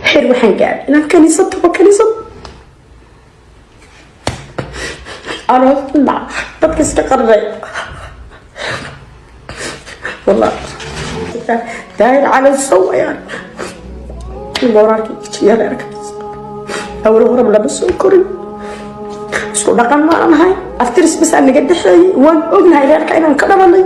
Xer waxaan gaadhay inaan kaniisad tago, kaniisad anoo dadka iska qarnay. Wallah, Daahir Calasow ayaan moraalkii reerkaas. Awal horeba lama soo korin, isku dhaqan maan ahay, aftiris basaa naga dhexeeyey. Waan ognahay reerka inaan ka dhalanay,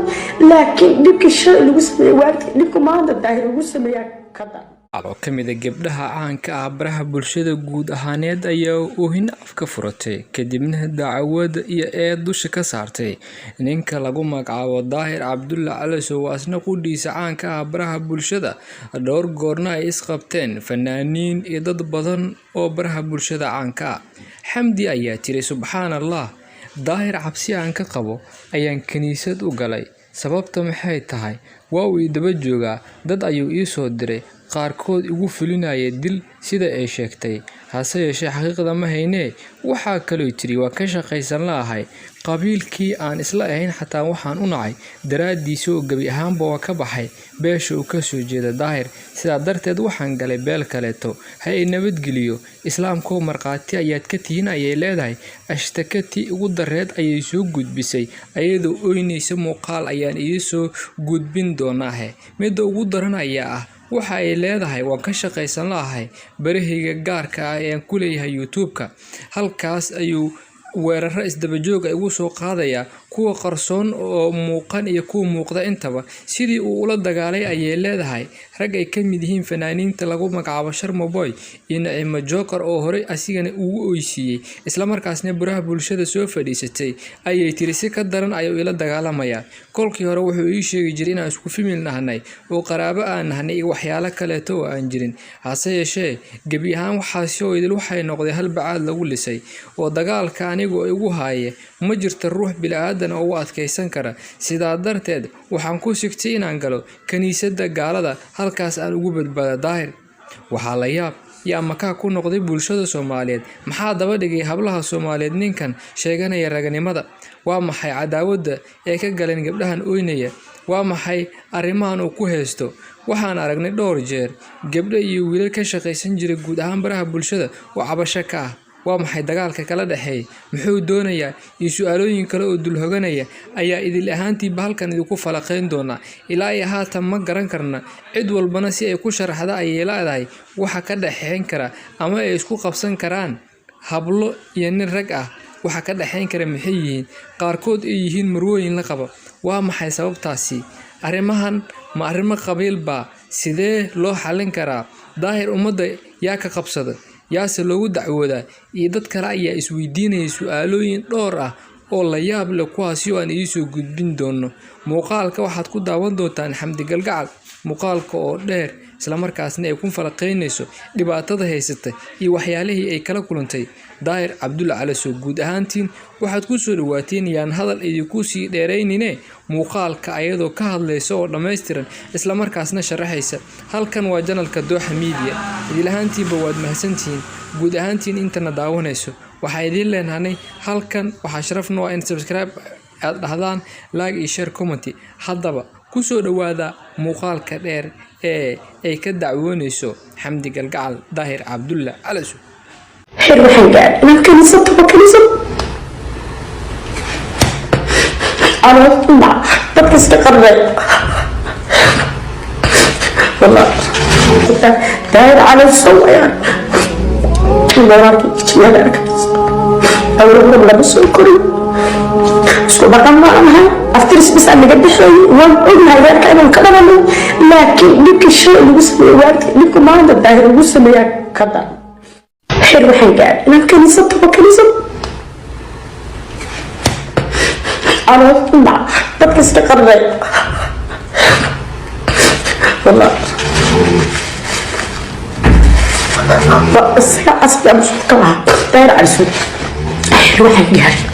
laakiin dhibkii shalay lagu sameeyey waalidka, dhibka maanta Daahir lagu sameeyaa ka daran. Oo ka mid a gabdhaha caanka ah baraha bulshada guud ahaaneed ayaa oohin afka furatay, kadibna dacwad iyo eed dusha ka saartay ninka lagu magacaabo Daahir Cabdulle Calasow, asna qudhiisa caanka ah baraha bulshada. Dhowr goorna ay isqabteen fanaaniin iyo dad badan oo baraha bulshada caanka ah. Xamdi ayaa tiri: "Subxaan Allah, Daahir cabsi aan ka qabo ayaan kiniisad u galay. Sababta maxay tahay? Waa uu i daba joogaa, dad ayuu ii soo diray, qaarkood igu fulinaya dil," sida ay sheegtay. Hase yeeshee xaqiiqda ma haynee. Waxaa kaloo tiri: "Waan ka shaqaysan la'ahay qabiilkii aan isla ahayn, xataa waxaan u nacay daraaddiisa oo gebi ahaanba waa ka baxay beesha uu kasoo jeeda Daahir. Sidaa darteed waxaan galay beel kaleeto. Ha i nabadgeliyo, Islaamkoo markhaati ayaad ka tihiin," ayay leedahay. Ashtakati ugu dareed ayay soo gudbisay ayadoo oynaysa. Muuqaal ayaan idiin soo gudbin doonaahe. Midda ugu daran ayaa ah, waxa ay leedahay: "Waan ka shaqaysan la'ahay barahayga gaarka ah ee aan ku leeyahay YouTube-ka. Halkaas ayuu weeraro isdaba joog ah igu soo qaadaya, kuwa qarsoon oo muuqan iyo kuwa muuqda intaba." Sidii uu ula dagaalay, ayay leedahay, rag ay ka mid yihiin fanaaniinta lagu magacaabo Sharma Boy iyo Naciimo Joker, oo horey asigana ugu oysiiyey, islamarkaasna baraha bulshada soo fadhiisatay, ayay tiri, si ka daran ayuu ila dagaalamayaa. Kolkii hore wuxuu ii sheegi jiray inaan isku family nahnay oo qaraabo aan nahnay iyo waxyaalo kaleeto oo aan jirin. Hase yeeshee gebi ahaan waxaasi oo idil waxay noqday hal bacaad lagu lisay, oo dagaalka anigoo igu haaye ma jirto ruux bili-aadan oo u adkaysan kara. Sidaa darteed waxaan ku sigtay inaan galo kiniisadda gaalada, halkaas aan ugu badbaado Daahir." Waxaa la yaab iyo amakaa ku noqday bulshada Soomaaliyeed: maxaa daba dhigay hablaha Soomaaliyeed ninkan sheeganaya raganimada? Waa maxay cadaawadda ee ka galeen gabdhahan oynaya? Waa maxay arrimahan uu ku haysto? Waxaan aragnay dhowr jeer gabdho iyo wiilal ka shaqaysan jiray guud ahaan baraha bulshada oo cabasho ka ah. Waa maxay dagaalka kala dhexeeya? Muxuu doonayaa? Iyo su-aalooyin kale oo dulhoganaya ayaa idil ahaantiiba halkan idinku falaqeyn doonaa. Ilaa iyo haatan ma garan karna, cid walbana si ay ku sharaxda ayay leedahay. Waxa ka dhexeyn kara ama ay isku qabsan karaan hablo iyo nin rag ah, waxa ka dhexeyn kara maxay yihiin, qaarkood ay yihiin marwooyin la qaba? Waa maxay sababtaasi? Arrimahan ma arrimo qabiil baa? Sidee loo xallin karaa? Daahir ummadda yaa ka qabsada, yaase loogu dacwoodaa? Iyo dad kale ayaa isweydiinaya su-aalooyin dhowr ah oo la yaab leh, kuwaasi oo aan idiinsoo gudbin doono. Muuqaalka waxaad ku daawan doontaan Xamdi Galgacal, muuqaalka oo dheer, islamarkaasna ay ku falaqeynayso dhibaatada haysata iyo waxyaalihii ay kala kulantay Daahir Cabdulle Calasow. Guud ahaantiin waxaad ku soo dhawaateen, yaan hadal idinku sii dheeraynine, muuqaalka ayadoo ka hadlaysa oo dhammaystiran, islamarkaasna sharaxaysa. Halkan waa channelka Dooxa Media. Idil ahaantiinba waad mahadsantihiin guud ahaantiin intana daawanayso. Waxaa idiin leenahay halkan waxaa sharaf noo ah in subscribe aad dhahdaan, like iyo share, comment. Haddaba kusoo dhawaada muuqaalka dheer ee ay ka dacwoonayso Xamdi Galgacal Daahir Cabdulle Calasow. Xer waxaan gaadhay inaan kaniisad tago, kaniisad anoo dadka iska qarnay. Wallah, Daahir Calasow ayaan moraalkii reerkaas. Awal horeba lama soo korin, isku dhaqan maan ahay, aftiris basaa naga dhexeeyey. Waan ognahay reerka inaan ka dhalanay, laakiin dhibkii shalay lagu sameeyey waalidka, dhibka maanta Daahir lagu sameeyaa ka daran. Xer waxaan gaadhay inaan kaniisad tago, kaniisad anoo dadka iska qarnay. Wallah, isaga asaga mas-uulka lahaa Daahir Calasow. Xer waxaan gaadhay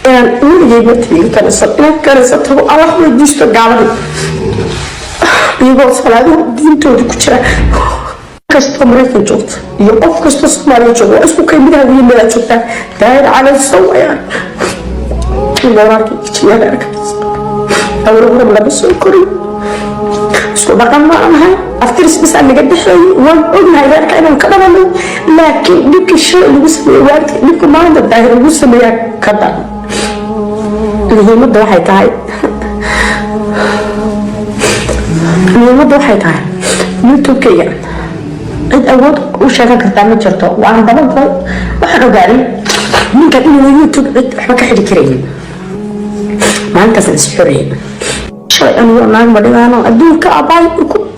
inaan weligay ma tegin kaniisad, inaan kaniisad tago aan wax weydiisto gaaladii, iyagoo salaaduhu diintooda ku jira. Kastoo Maraykan joogta iyo qof kastoo Soomaaliya jooga, waa isku kay midaha wiil meelaa joogtaan. Daahir Calasow ayaan moraalkii reerkaas. Awal horeba lama soo korin, Isku dhaqan baan nahay, aftiris bis aan naga dhexeeyey. Waan ognahay reerka inaan ka dhalanay, laakiin dhibka shay lagu sameeyey waalidka, dhibka maalinta Daahir lagu sameeyaa ka daran. Muhiimadda waxay tahay YouTube-kayga cid awood u sheegan kartaa ma jirto. Waan dabagalay, waxaan ogaaday ninkan inuu YouTube cid waxba ka xidhi karaynin. Maalintaasaan is xoreeyay. Shalay anigoo naag madhigaano adduunka abaay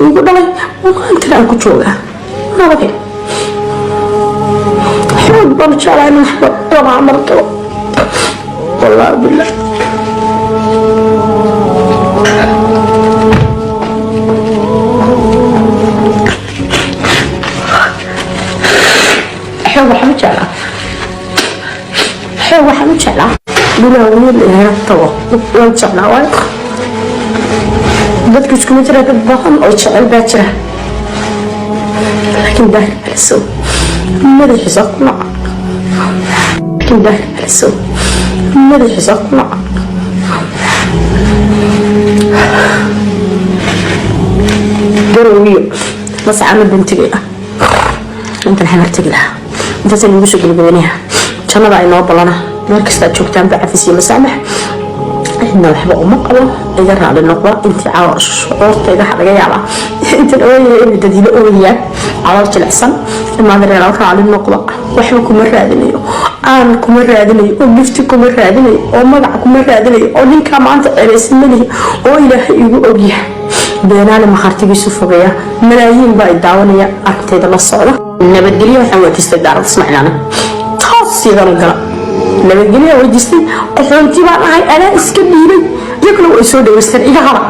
igu dhalay, maantana aan ku joogaa nabadee. Xoog baan jeclaa in waxba lama camal galo, wallaahi billah. Xoog waxaan u jeclaa, xoog waxaan u jeclaa dhulaha wiil ilahay tago waan jeclaa. Waayo, dadku iskuma jira, dad badan oo jecel baa jira, laakiin Daahir Calasow madaxiisa ku naca, laakiin Daahir Calasow madaxiisa ku naca. Garowiyo masacano bantigay ah intan xamar tegi lahaa. Intaasaan igu soo gabagabeynaya. Jannada ay noo ballana. Meel kasta aad joogtaanba cafis iyo masaamax, cidna waxba uma qabo. Iga raali noqda intii caawa shucuurtayda. Waxaa laga yaabaa intan ooyaya inay dad ila ooyayaan, calool jilicsan. Imaadareeraal, raali noqda. Waxba kuma raadinayo, aan kuma raadinayo, oo gifti kuma raadinayo, oo magac kuma raadinayo, oo ninkaa maanta ceebaysan malihi, oo Ilaahay igu ogyahay. Beenaale makhaartigiisu fogeeya, malaayiin baa i daawanaya, arintayda la socda. Nabadgelyo waxaan weydiistay daarad ismaaciil, toos sidan gala. Nabadgelyo weydiistay, qaxoonti baan ahay, anaa iska dhiibay, iyaguna way soo dhaweysteen. Iga hara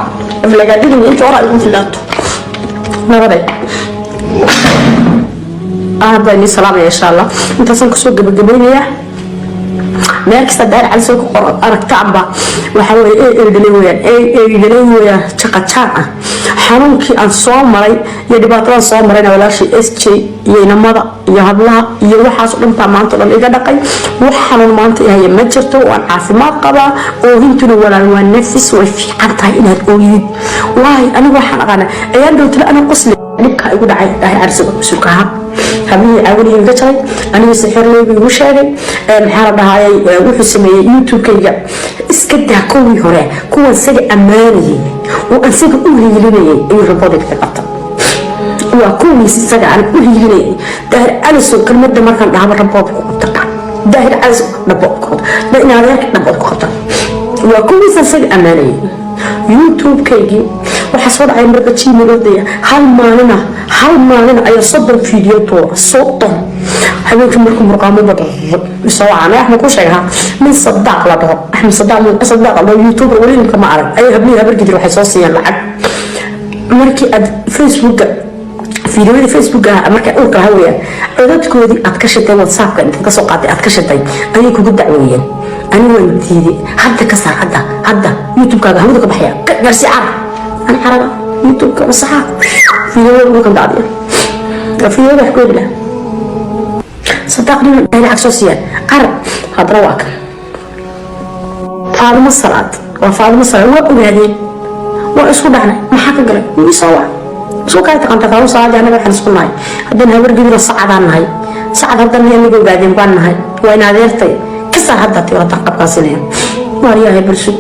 aflagaadadin inta hore igu filaato. Nabaday, aad baan idin salaamaya. Insha Allah intaasaan kusoo gabagabeynayaa. Meel kasta Daahir Cali soo ku qor aragtaanba waxa weeye ay dhalay weeyaan, ay dhalay weeyaan, jaqajaan ah. Xanuunkii aan soo maray iyo dhibaatadan soo marayna, walaashii S J iyo inamada iyo hablaha iyo waxaas oo dhan baa maanta o dhan iga dhaqay. Wax xanuun maanta ihaya ma jirto, waan caafimaad qabaa. Oohintuna, walaal, waa nafis, way fiican tahay inaad ooyid. Waay, anigu waxaan aqaana ayaan dhowtala anaa qosli. Dhibkaa igu dhacay Daahir Cali mas-uulka ahaa, hablihii caawinayay iga jaray, aniga sixirleybu igu sheegay. Maxaa la dhahayay? Wuxuu sameeyey YouTube-kayga iska daa, kuwii hore, kuwan isaga ammaanayay oo isaga u hiilinayay ayuu report ka qabta. Waa kuwiis isaga aan u hiilinayay. Daahir Calisow kelmada markaan dhahaba report ku qabta, Daahir Calisow report ku qabta, in adeerka report ku qabta. Waa kuwiis isaga ammaanayay. YouTube-kaygii waxaa soo dhacay marka Gmail ordaya, hal maalina, hal maalina ayaa 30 video tuura, 30. Habeenkii markuu murqaamo bada soo wacana. Axmed ku sheega nin Sadaaq la dhaho, Axmed Sadaaq, Sadaaq la dhaho, YouTuber weli nimka ma arag, ayay hablihii Habargidir waxay soo siiyeen lacag. Markii aad Facebooka fiidiyoyada Facebooka markay uurka lahaa weeyaan, codadkoodii aad ka shitay WhatsAppka intaad kasoo qaatay aad ka shitay ayay kugu dacweeyeen. Anigu waan diiday. Hadda ka saar, hadda, hadda YouTube-kaaga hawada ka baxaya, gaarsi carab an caraba YouTube-ka masaxa fiidiyoyada ugu kan daadiya, fiidiyoyada wax ku heli lahaa. Sadaaq nin ay lacag soo siiyaan carab. Haddana waa kan Faadimo Salaad, waa Faadimo Salaad. Waa ogaadeen, waa isku dhacnay. Maxaa ka galay? Wuu isoo wac, isku kala taqaanta Faadimo Salaad. Anaga waxaan isku nahay haddana Habar Gidiro, sacadaan nahay, sacad haddana anaga ogaadeen baan nahay. Waa in adeertay ka saar hadda tii horta qabkaasinaya. Waar yahay bulsho,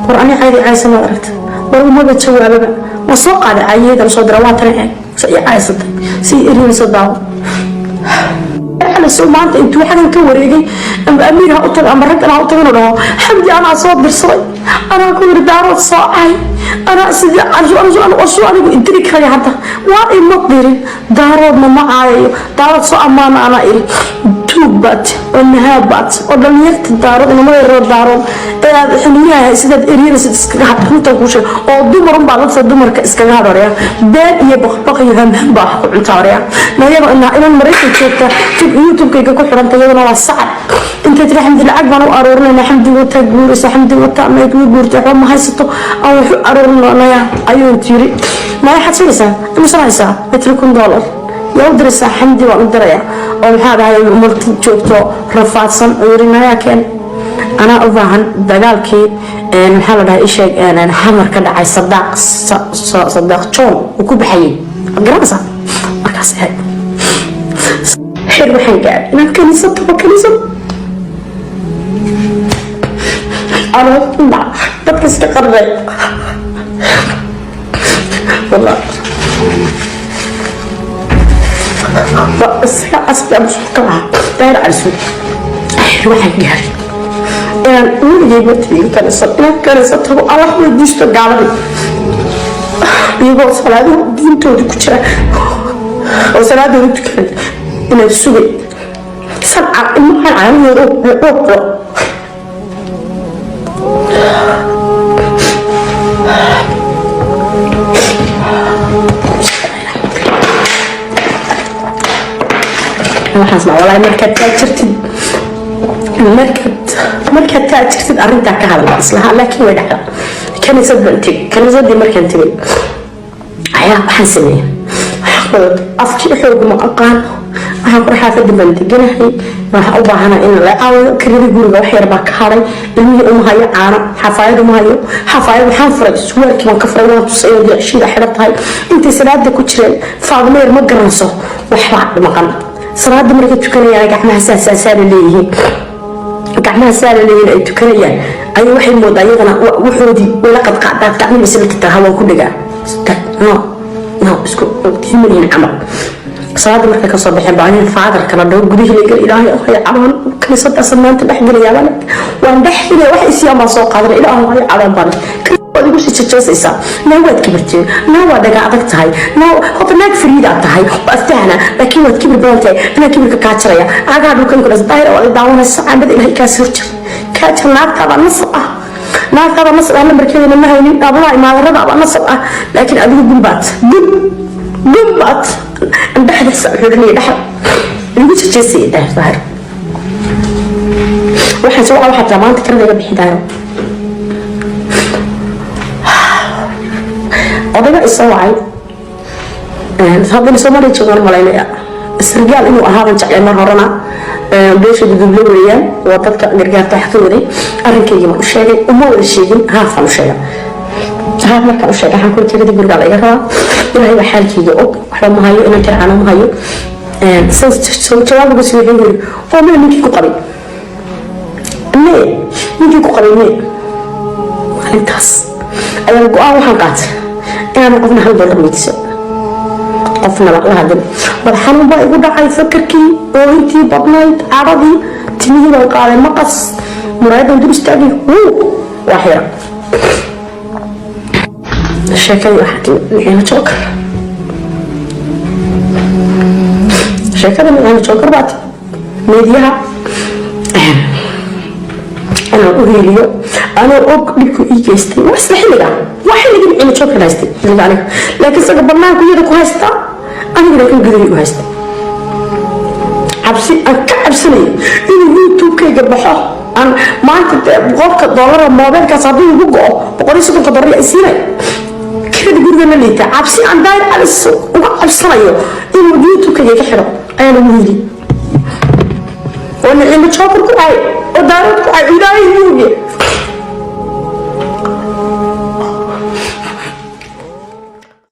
war ani caydi caysa maad aragta? War umaba jawaababa. Waa soo qaaday cayiyadan soo dira, waa tana eeg si i caysatay, si erinayso daawo. Soo maanta intuu xagan ka wareegay amba amiir ha u tago amba raggan ha u tago, inuu dhaho Xamdi anaa soo dirsaday, anaa ku yiri Daarood soo cay, anaa sidii suu anigu idiri karaya. Hadda waa ima dirin, Daaroodna ma caayayo, Daarood soo ammaana anaa iri. Tuug baad oo nahaab baad oo dhalinyarta Daarood, inamada reer Daarood ee aad xiliyaha sidaad eryanaysid iskaga had. Runtan kuu sheeg oo dumarun baa dadka dumarka iskaga hadhoraya, been iyo baqbaq iyo hamham baa wax ku cunta horaya. Nayada inan Maraykan joogta YouTube-kayga ku xiranta, iyaduna waa sacad. Intay tiri Xamdi lacag baan u aruurinayna, Xamdi wataa guuraysa, Xamdi wataa mayd way guurtay, waxba ma haysato, aan wax u aruurinaya ayuu tiri. Maya, waxaad siinaysaa imisa haysaa? Bay tiri $1000. Yaa u diraysaa? Xamdi baan u diraya oo maxaa dhahay marti joogto rafaadsan oo yiri nayaa keen, anaa u baahan dagaalkii. Maxaa la dhahaa, isheeg, xamar ka dhacay, Sadaaq, Sadaaq John uu ku baxayay, waad garanaysaa. Markaas ahayd xer waxaan gaadhay inaan kaniisad tago, kaniisad anoo dadka iska qarnay. Wallah waa isaga casbi ama suuqa lahaa Daahir Calisow. Waxaan gaaray inaan weligay ma tegin kaniisad, inaan kaniisad tago aan wax weydiisto gaaladii, iyagoo salaaduhu diintooda ku jira oo salaadooda tukanay, inaan sugay sanca ilmahan caanahooda oo qoro. Waxaas ma walahi, markaad taajirtid, markaad taajirtid arrintaa ka hadal baan islahaa, laakiin way dhacda. Kaniisad baan tegay. Kaniisadii markaan tegay ayaa waxaan sameeyey, afkii xooguma aqaan, waxaan kura xaafada baan deganahay, waxaan u baahana in la caawiyo kirada guriga, wax yar baa ka haray, ilmihii uma hayo caano, xafaayad uma hayo. Xafaayad waxaan furay, surwaalkii baan ka furay, waan tusay inay shiida xidhan tahay. Intay salaada ku jireen, Faadimo yar ma garanayso waxbaa maqan. Salaada markay tukanayaan gacmaha saasaala leeyihiin, gacmaha saala leeyihiin ay tukanayaan ayay waxay moodaa iyadana waxoodii way la qadqacdaa, gacmihi isla tagtaa, hawaan ku dhagaa, no no, isku diimanyihiin camal. Salaada markay kasoo baxeen baa nin faadar kala dhaw gudihii lagal. Ilaahay hay caroon, kaniisadaas maanta dhex gelayaa, waan dhex gelaya, wax isiyaan baan soo qaadanay. Ilaahay hay caroon baan, waad igu sii jajaysaysaa, naa waad kibirtay, naa waa dhaga adag tahay, naa horta naag fariidaa tahay oo aftahana, laakiin waad kibir badan tahay, anaa kibirka kaa jaraya, cagaha dhulka ku dhas. Daahir, waad daawanaysa, caambada Ilaahay kaa soo jir, kaa jar. Naagtaada nasab ah, naagtaada nasab ah, lambarkeedana ma haynin, ablaha imaadarada abaa nasab ah, laakiin adigu gumbaad gum gumbaad dhexda xidhanaya, dhexda igu jajaysaya. Daahir, Daahir, waxaan soo waxaa tiraa maanta kirada iga bixi. Daahir, odayga isoo wacay, haddana Soomaaliya joogaan malaynaya, sargaal inuu ahaaban jeclay mar horena, beesha gudublo weeyaan, waa dadka gargaarta wax ka waday. Arrinkaygii baan u sheegay, uma wada sheegin, haafaan u sheegay. Haaf markaan u sheegay waxaan kuri kirada gurigaa la iga rabaa, Ilaahay baa xaalkayga og, waxba ma hayo, inaan tircano ma hayo. Jawaab uga sii wuxuu yiri, oo mee ninkii ku qabay, mee ninkii ku qabay mee? Maalintaas ayaan go-aan waxaan qaatay inaan qofna $1 weydiiso, qofnaba la hadlin. Madax xanuun baa igu dhacay, fakarkii, oohintii badnayd, cadhadii, timihii baan qaaday maqas, muraayadan dul istaagay, wuu waa xira. Sheekadii waxaa timi Niciimo Jookar, sheekada Niciimo Jookar baa timi meediyaha inaan u heeliyo anoo og dhibku ii geystay. Waa isla xilliga, waa xilligii Niciimo Jookar haystay xilliga aniga, laakiin isaga banaanku iyada ku haysta, anigana kan gudahii u haysta. Cabsi aan ka cabsanayo inuu YouTube-kayga baxo, aan maanta $100 moobeelkaas haddii igu go'o, $130 ay siinay, kirada gurigana liita. Cabsi aan Daahir Calis uga cabsanayo inuu YouTube-kayga ka xidho ayaan ugu heli oo Niciimo Jookar ku cay oo Daarood ku cay. Ilaahay muuge